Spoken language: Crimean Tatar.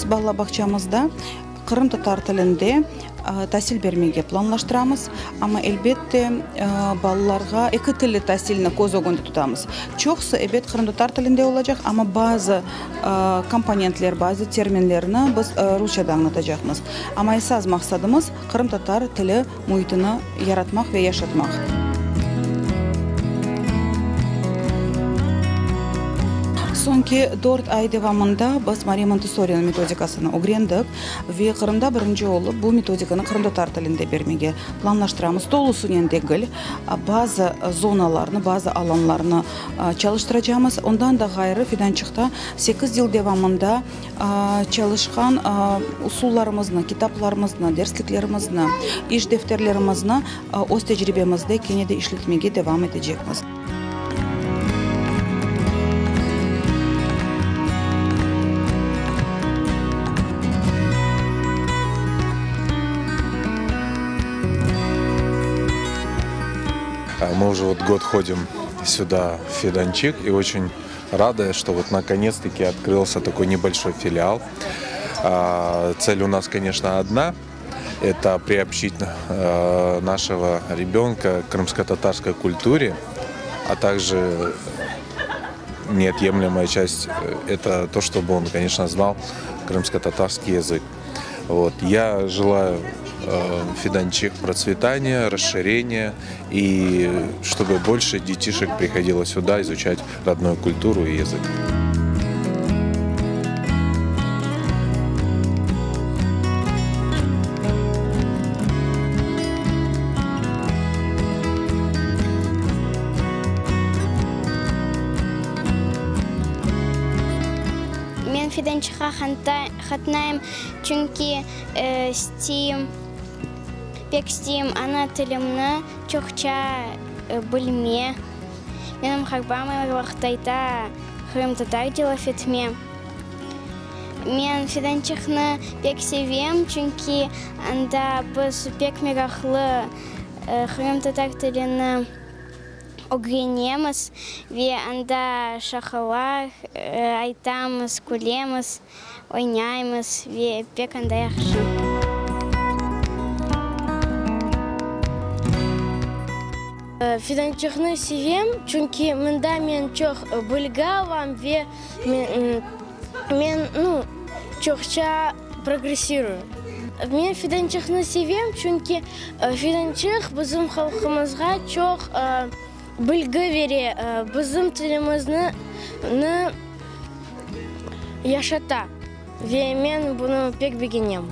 Biz bala bağçamızda qırımtatar tilinde tasil bermege planlaştıramız, amma, elbette, balalarğa eki tilli tasilni köz ögünde tutamız. Çoqusı, ebet, qırımtatar tilinde olacaq, amma bazı komponentler, bazı terminlerni biz rusçada añlatacaqmız. Amma esas maqsadımız, qırımtatar tili müitini yaratmaq ve yaşatmaq. Soñki dört ay devamında biz Mariya Montessoriniñ metodikasını ögrendik ve Qırımda birinci olıp bu metodikanı qırımtatar tilinde bermege planlaştıramız. Tolusınen degil, bazı zonalarnı, bazı alanlarnı çalıştıracamız. Ondan da ğayrı, Fidançıqta sekiz yıl devamında Çalışqan usullarımıznı, kitaplarımıznı, dersliklerimizni, iş defterlerimizni öz tecribemizde kene de işletmege devam etecekmiz. Мы уже вот год ходим сюда, в Фиданчик, и очень Рады, что вот наконец-таки открылся такой небольшой филиал. Цель у нас, конечно, одна – это приобщить нашего ребенка к крымско-татарской культуре, а также неотъемлемая часть – это то, чтобы он, конечно, знал крымско-татарский язык. Вот. Я желаю Фиданчик процветания, расширения и чтобы больше детишек приходило сюда изучать родную культуру и язык. Men Fidançıqqa qatnayım, çünki isteyim, pek isteyim ana tilimni çoqça bilme. Menim qarbam er vaqıt ayta, qırımtatarca laf etme. Men Fidançıqnı pek sevem, çünki anda biz pek meraqlı qırımtatar tilini ögrenemiz ve anda şaqalar aytamız, külemiz, oynaymız ve pek anda yahşı. Fidançıqnı sevem, çünki mında men çoq bilgi alam ve men, nu, çoqça progressiruyu. Men Fidançıqnı sevem, çünki Fidançıq bizim halqımızğa çoq bilgi bere, bizim tilimizni yaşata ve men bunı pek begenem.